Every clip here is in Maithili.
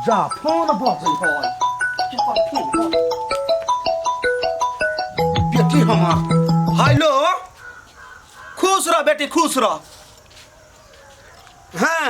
जा फोन बजै है केकर फोन बजै? बेटी हमर हेलो खुश रह बेटी खुश रह हाँ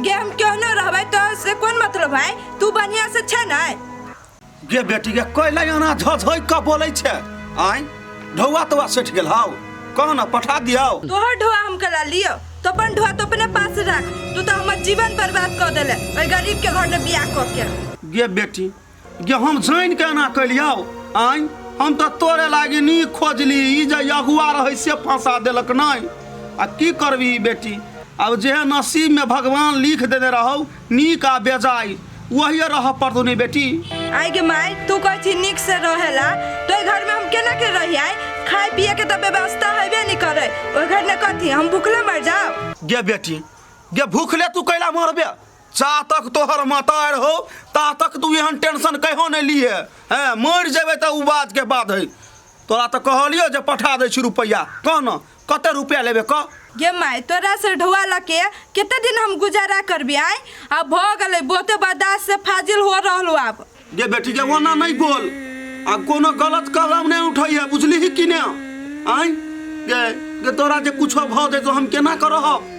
गे हम केहनो रहबै तो से कोन मतलब है तू बढ़िया से छै ने गे बेटी गे कैला एना झझकि कऽ बोलै छै आँय ढौआ तौआ सठि गेल हौ कह ने पठा दियौ तोहर ढोआ हम कला लियो तो अपन ढोआ तो अपने पास राख तू तो हमर जीवन बर्बाद कर देले ओहि गरीब के घर में बियाह कऽ के गे बेटी गे हम जानि के एना केलियौ आँय हम तऽ तोरे लागी नीक खोजली ई जे अगुआ रहै से फंसा देलक नहि आ की करबही बेटी आब जेहे नसीबमे भगवान लिख देने रहौ नीक आ बेजाय वही रह पड़तौ ने बेटी आई गे माय तू कहै छी नीक से रहेला तो ओहि घर में हम केना के रहियै खाय पिए के तऽ व्यवस्था हेबे नहीं करे ओहि घर में कथी हम भूखले मर जाओ गे बेटी गे भूखले तू कैला मरबे जा तक तोहर माता हो ता तक तू एहन टेंशन कहो नहीं लिए हैं मर जेबे तऽ उ बात के बाद है तोरा तऽ कहलियो जे पठा दै छी रुपैआ कह न कते रुपैआ लेबे कह गे माय तोरा से ढोआ लके कते दिन हम गुजारा करबी आय आ भऽ गेलै बहुते बर्दाश्त से फाजिल हो रहलो आब गे बेटी गे ओना नहीं बोल आ कोनो गलत कदम नहीं उठैहे बुझलिही कि ने आँय गे गे तोरा जे कुछो भऽ जेतौ हम केना करब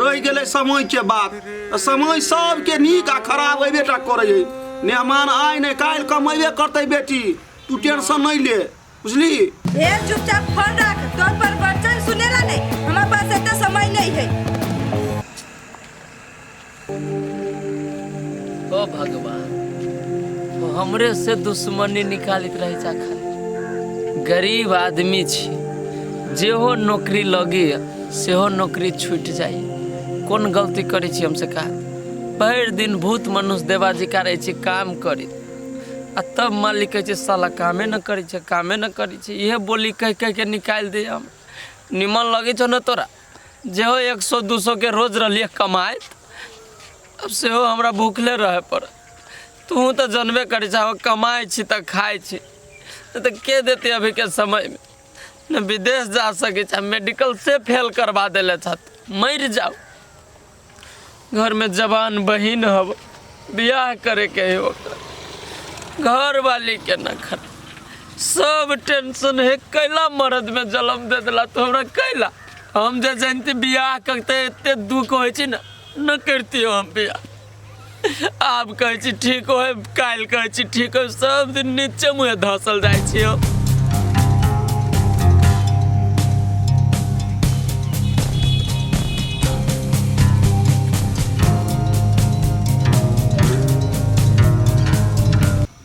रहि गेलै समय के बात तऽ समय सबके नीक आ खराब अयबे टा करै है मेहमान आइ नहि काल्हि कमेबे करतै बेटी तू टेंशन नहीं ले बुझली हे चुपचाप फोन रख तोर पर वचन सुनेला नहीं हमारे पास इतना समय नहीं है ओ भगवान ओ हमरे से दुश्मनी निकालित रहे छा खाली गरीब आदमी छी जेहो नौकरी लगी सेहो नौकरी छूटि जाइ कोन गलती करै छी हमसे कहा भरि दिन भूत मनुष्य देवाजी का रहै छी काम करी आ तब मालिक कहै छै साला कामे न करै छै कामे न करै छै इहे बोली कहि कहि के निकालि दे हम निमन लगै छौ ने तोरा जेहो 100 200 के रोज रहलियै कमाइत आब सेहो हमरा भूखले रहे पड़त तू तऽ जनबे करै छह कमाइ छी तऽ खाइ छी नहि तऽ के देतै अभीके समयमे ने विदेश जा सकै छै मेडिकल से फेल करबा देले छथि मरि जाउ घरमे जवान बहिन हब बियाह करैके है ओकर घरवाली के नखरा सब टेंशन है कैला मर्द में जन्म दे दिला तो हमरा कैला हम जे जानती बियाह करते एते दुख होइ छै ने न करती हम बियाह आब कहै छी ठीक होय काल्हि कहै छी ठीक होय सब दिन नीचे मुँहे धसल जाइ छी हम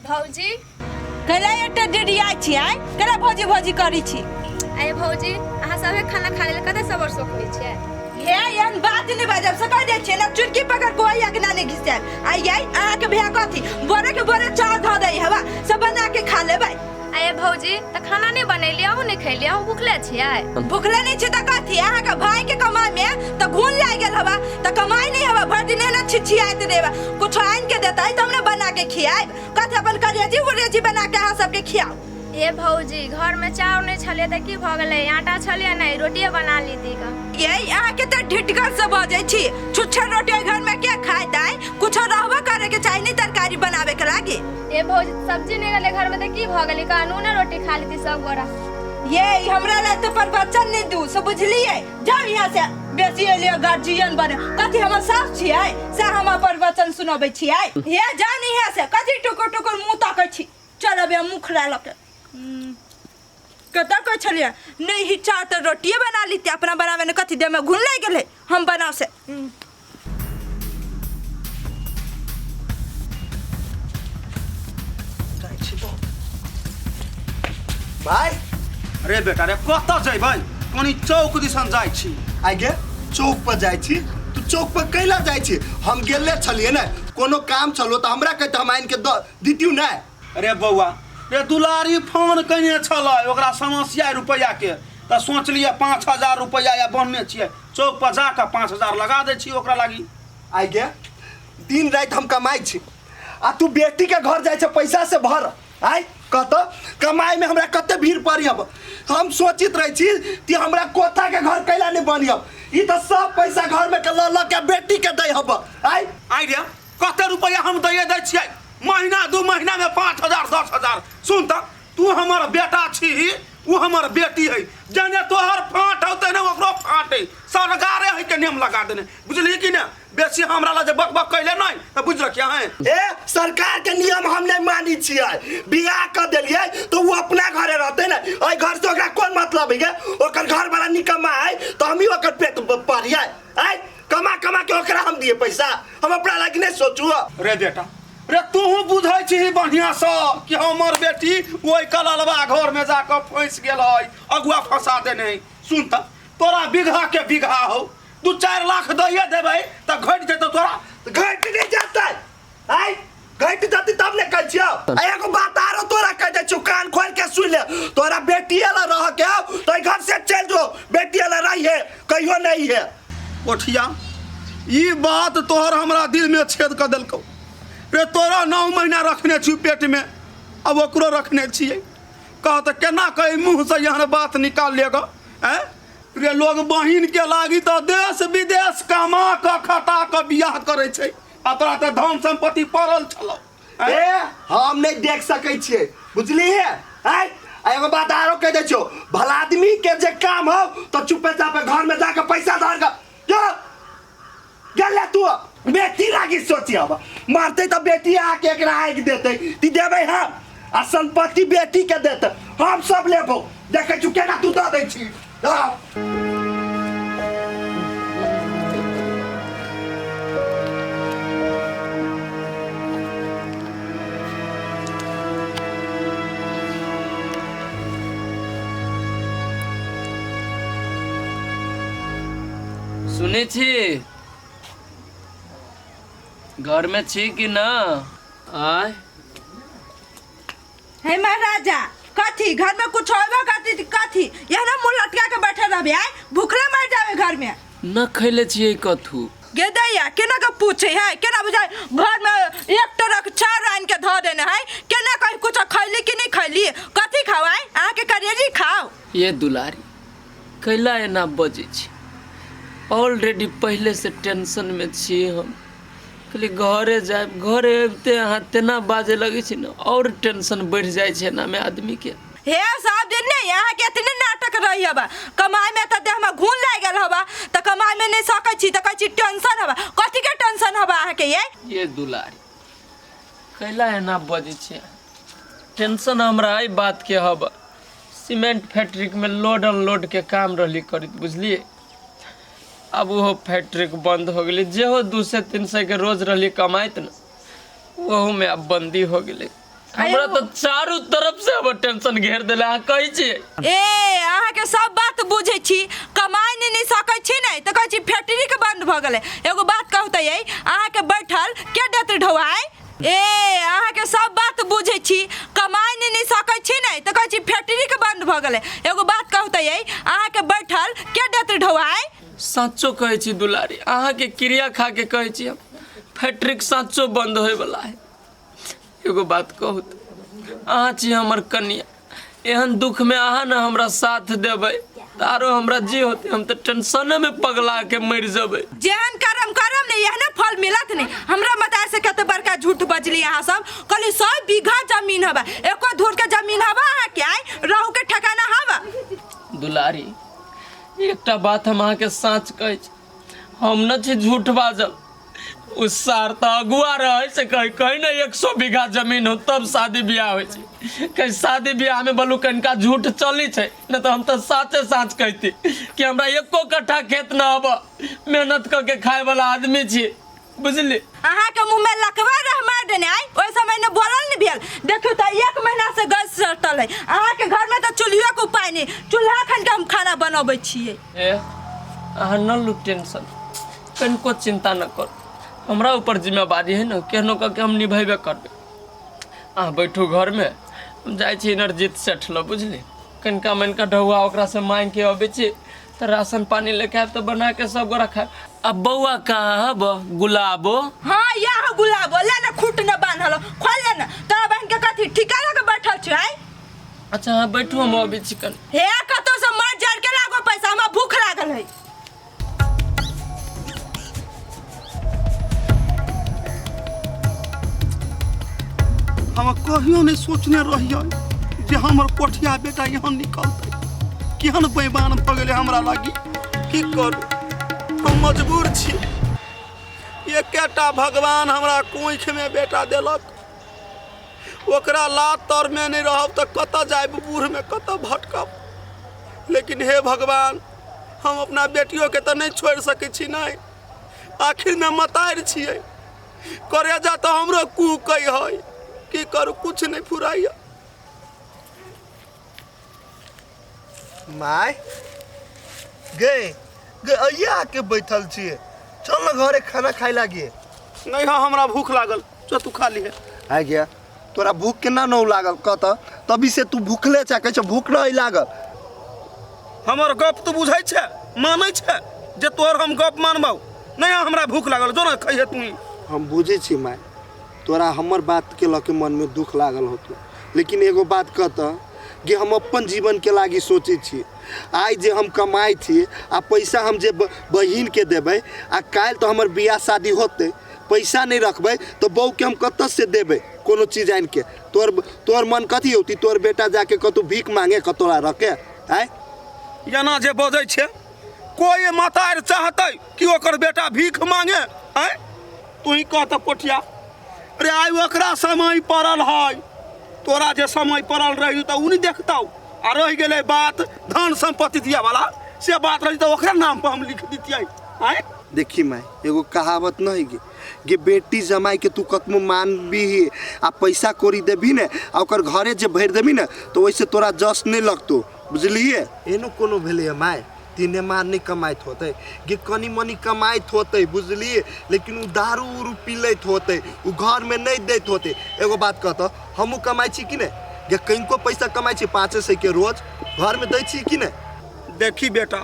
भौजी कैला एकटा डिडियाइ छी आइ कैला भौजी भौजी करै छी अरे भौजी अहाँ सबे खाना खा लेल कते सबर सोखने छियै हे एहन बात नहि बाजब से कहि दै छियै ना चुटकी पकड़ के ओहि अगना नहि घिसायब आइ आइ अहाँके भैया कथी बोरे के बोरे चाउर धऽ दै हवा सब बना के खा लेबै अरे भौजी तऽ खाना नहि बनेलियै अहूँ नहि खैलियै अहूँ भुखले छियै भुखले नहि छी तऽ कथी अहाँके भाई के कमाई में तऽ घून लागि गेल हवा तऽ कमाई नहि हवा भरि दिन एना छिछियाइत रहबा कुछो आनि के देतै तब ने बना के खियायब कथी अपन करेजी उरेजी बना के अहाँ सबके खियाउ ए भौजी घर में चाउर नहीं छलियै तऽ की भऽ गेलै आटा छलियै नहि रोटिए बना लीती ग ये अहाँ के तऽ ढिटगर से बजै छी छुच्छा रोटी ओहि घर में के खाइत आइ कुछो रहबो करे के चाही नहीं तरकारी बनावे के लागी ए भौजी सब्जी नहीं रहलै घर में तऽ की भऽ गेलै कानून रोटी खा लीती सब गोरा ये हमरा ला तो प्रवचन नहीं दू से बुझलिए जाओ यहाँ से बेसी एलिए गार्जियन बने कथी हमर सास छियै से हम प्रवचन सुनबै छियै हे जाओ नहीं यहाँ से कथी टुकुर टुकुर मुँह तकै छी चल अबे मुँह खुला लऽ के कतऽ कहै छलियै नहि हिच्चा तऽ रोटिए बना लीते अपना बनाबे ने कथी देहमे घुन लागि गेलै हम बनाउ से भाइ अरे बेटा रे कतऽ जेबै कनि चौक दिसन जाइ छी आइ गे चौक पर जाइ छी तू चौक पर कैला जाइ छी हम गेले छलियै ने कोनो काम छलो तऽ हमरा कहते हम आनि के दऽ दितियौ ने अरे बौआ रे दुलारी फोन कयने छलै ओकरा समस्या है रुपैआके तऽ सोचलियै 5000 रुपैआ या बन्हने छियै चौक पर जाकऽ 5000 लगा दै छियै ओकरा लागी आइ गे दिन राति हम कमाइ छी आ तू बेटी के घर जाइ छै पैसा से भर आइ कत कमाई में हमरा कते भीड़ पड़ी अब हम सोचित रहे छी कि हमरा कोथा के घर कैला नहीं बनी अब ई तो सब पैसा घर में के ल ल के बेटी के दै हब आइ आइ रे कते रुपैआ हम दैए दै छियै महीना 2 महीना में 5,000 10,000। सुन तऽ तू हमर बेटा छी, ओ हमर बेटी है, जने तोहर फाट हौ तेने ओकरो फाट है, सरकारे है के नियम लगा देने, बुझली कि ने? बेसी हमरा ला जे बक बक कैले नहीं तऽ बुझ रखिया है। ए सरकार के नियम हम नहीं मानी छियै, बियाह कर देलियै तो वो अपना घरे रहते ने, एहि घर से ओकरा कोन मतलब है? ओकर घर वाला निकम्मा है तो हम ही ओकर पेट परियै। आय कमा कमा के ओकरा हम दिए पैसा, हम अपना लागी नहीं सोचू। रे बेटा रे तू बुझै छी बढ़िया से कि हमर बेटी ओहि कललवा घर में जाकर फंस गेल है, अगुआ फंसा देने है। सुन त तोरा बीघा के बीघा हो, 2-4 लाख दैए देबै तऽ घटि जेतौ तोरा। घटि नहीं जेतै, आय घटि जेतै तब ने कहै छियौ। आ एगो बात आरो तोरा कह दै छियौ, कान खोल के सुन ले, तोरा बेटी ला रह के तो घर से चलि जो, बेटी ला रही है कहियो नहीं है। कोठिया ई बात तोहर हमरा दिल में छेद कर देलकौ रे। तोरा 9 महीना रखने छी पेट में, अब ओकरो रखने छियै, कह तऽ केना कही मुँह से एहन बात निकाल लेगा? हैं रे लोग बहिन के लागी तऽ देश विदेश कमा कऽ खटा कऽ बियाह करै छै, आ तोरा तऽ धन संपत्ति पड़ल छलौ। ए हम नहीं देख सकै छियै, बुझली है? आय एगो बात आरो कह दै छियौ, भला आदमी के जे काम हो तो चुपे चापे घर में जाके पैसा धर के जो गेले तू बेटी लागी सोची, अब मरते तो बेटी आके एकरा आगि देते ती देबै हम, आ संपत्ति बेटी के देते हम सब लेबो। देखै छु केना तू दऽ दै छी। सुनै छी घर में छी कि ना? आय हे महाराजा कथी घर में कुछ होबे कथी कथी यह ना मुंह लटका के बैठल रहबे, आय भूखले मर जाबे घर में। न खैले छियै कथू गे दैया केना के पूछे है, केना बुझाय घर में एक ट्रक चाउर आनि के धऽ देने है, केना कहीं कुछ खैली कि नहीं खैली? कथी खाओ आय अहाँ के करेजी खाओ। ये दुलारी कैला एना बजै छी? ऑलरेडी पहले से टेंशन में छियै हम, कहलियै घरे जायब, घरे अबिते अहाँ तेना बाजै लगै छी ने और टेंशन बढ़ि जाइ छै एनामे आदमी के। हे साहब जे नहीं अहाँ के इतने नाटक रही हबा, कमाई में त देह में घून लागि गेल हबा, त कमाई में नहीं सकै छी त कहै छी टेंशन हबा, कथी के टेंशन हबा अहाँ के? ये दुलारी कैला एना बजै छी? टेंशन हमरा एहि बात के हबा, सीमेंट फैक्ट्री में लोड अनलोड के काम रहली करैत, बुझलियै? आब ओहो फैक्ट्री बंद हो गेलै, जेहो 200-300 के रोज रहली कमाइत ने ओहो में आब बंदी हो गेलै। हमरा तऽ चारू तरफ से अब टेंशन घेर देले। अहाँ कहै छियै ए अहाँ के सब बात बुझै छी, कमाइ नहि सकै छी ने तऽ कहै छी फैक्ट्री के बंद भऽ गेलै। एगो बात कहू तऽ ये अहाँ के बैठल के देत ढोआइ? ए अहाँ के सब बात बुझै छी, कमाइ नहि सकै छी ने तऽ कहै छी फैक्ट्री के बंद भऽ गेलै। एगो बात कहू तऽ ये अहाँ के बैठल के देत ढोआइ? साँचो कहै छी दुलारी, अहाँ के क्रिया खा के कहै छी हम, फैक्ट्री साँचो बंद होइवला है। एगो बात कहू तऽ अहाँ छी हमर कनिया, एहन दुखमे अहाँ ने हमरा साथ देबै तऽ आरो हमरा जे होतै, हम तऽ टेंशनेमे पगला के मरि जेबै। जेहन करम करम ने एहने फल मिलत ने। हमरा मतार से कते बड़का झूठ बजली अहाँ सब, कहली 100 बीघा जमीन हवा, एको धूर के जमीन हवा अहाँ के, आय रहू के ठिकाना हवा। दुलारी एकटा बात हम अहाँके साँच कहै छी, हम न छी झूठ बाजल, उ सार तऽ अगुआ रहै से कही कही ने 100 बीघा जमीन हो तब शादी बियाह होइ छै, कहीं शादी बियाह में बलू कनिका झूठ चली छै, न तऽ हम तऽ साचे साँच कहती कि हमरा एको कट्ठा खेत न हब, मेहनत कऽ के खाय वाला आदमी छी, बुझली? अहाँ के मुंह में लकवा रह मार देने आय, ओहि समय ने बोलल नहीं भेल। देखियो तऽ 1 महीना से गैस सटल है अहाँ के घर में, तऽ चूल्हियो के उपाय नहीं, चूल्हा खन के हम खाना बनबै छियै। ए अहाँ न लू टेंशन, कनिको चिंता न करू, हमरा ऊपर जिम्मेवारी है न, केहनो कऽ के हम निभेबे करबै। अहाँ बैठू घरमे, हम जाइ छी इनरजीत सेठ लग, बुझली? कनिका मनिका ढौआ ओकरासँ माँगिके अबै छी तऽ राशन पानी लेके आयब तऽ बनाके सब गोरा खायब। आ बौआ कहाँ हब गुलाबो? हाँ यह गुलाबो ले ने खूट न बान्हल, खोल ले ने, तोरा बहन के कथी ठिका लगे बैठल छी आय? अच्छा अहाँ बैठू, हम अबै छी कनि। हे कतौ से मर जर के लागो पैसा, हमरा भूख लागल है। हम कहियो नहि सोचने रहियै जे हमर कोठिया बेटा एहन निकलतै। केहन बेईमान भऽ गेलै हमरा लागी। की करू, हम मजबूर छी। एकेटा भगवान हमरा कोखिमे बेटा देलक, ओकरा लात तरमे नहि रहब तऽ कतऽ जायब, बूढ़मे कतऽ भटकब। लेकिन हे भगवान, हम अपना बेटियोके तऽ नहि छोड़ि सकै छी। नहि, आखिरमे मतारि छियै, करेजा तऽ हमरो कुहकै है। की करू, कुछ नहि फुराइया। माय गे, गे अइया आके बैठल छियै, चल न घरे खाना खाइ लागिए। नहीं हाँ, हमरा भूख लागल, चल तू खा लिहे। आ गया तोरा भूख केना न लागल कह त, तभी से तू भूखले छै, कहै छै भूख नहीं लागल। हमर गप तू बुझै छै, मानै छै जे तोहर हम गप मानबौ? नहीं हाँ, हमरा भूख लागल, जो ना खइहे तू। हम बुझै छी माय, तोरा हमर बातके लऽ के मनमे दुख लागल होतौ, लेकिन एगो बात कह त कि हम अपन जीवनके लागी सोचै छी। आइ जे हम कमाइ छी आ पैसा हम जे बहिनके देबै, आ काल्हि तऽ हमर बियाह शादी होतै, पैसा नहि रखबै तऽ बहूके हम कतऽ से देबै कोनो चीज आनिके? तोहर तोहर मन कथी होती, तोहर बेटा जाके कतहु भीख मांगे कतोरा रखे आँय? एना जे बजै छै, कोई मतार चाहतै कि ओकर बेटा भीख मांगे? आँय, तू ही कह तऽ पोठिया। अरे आइ ओकरा समय पड़ल है, तोरा जे समय पड़ल रही तऽ ओ नहि देखतौ। आ रहि गेलै बात धन संपत्ति दिया वाला, से बात रही तऽ ओकरा नाम पर हम लिख दितियै। आँय देखी माय, एगो कहावत न है गे, बेटी जमाई के तू कतनो मानबी आ पैसा कौड़ी देबी ने आ ओकर घरे जे भरि देबी ने, तऽ ओहिसे तोरा जस नहि लगतौ, बुझलिए? एनो कोनो भेलै माय, तीने मार नहि कमाइत होतै गे, कनि मनि कमाइत होतै, बुझलिए? लेकिन ओ दारू उरू पी लैत होतै, ओ घरमे नहि दैत होतै। एगो बात कहतऽ, हमहूँ कमाइ छी कि नहि गे? कनिको पैसा कमाइ छी, 500 के रोज घरमे दै छी कि नहि? देखी बेटा,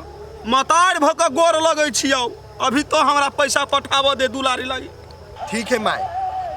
मतार भऽ कऽ गोर लगै छियौ, अभी तो हमरा पैसा पठाबऽ दे दुलारी लागी। ठीक है माय।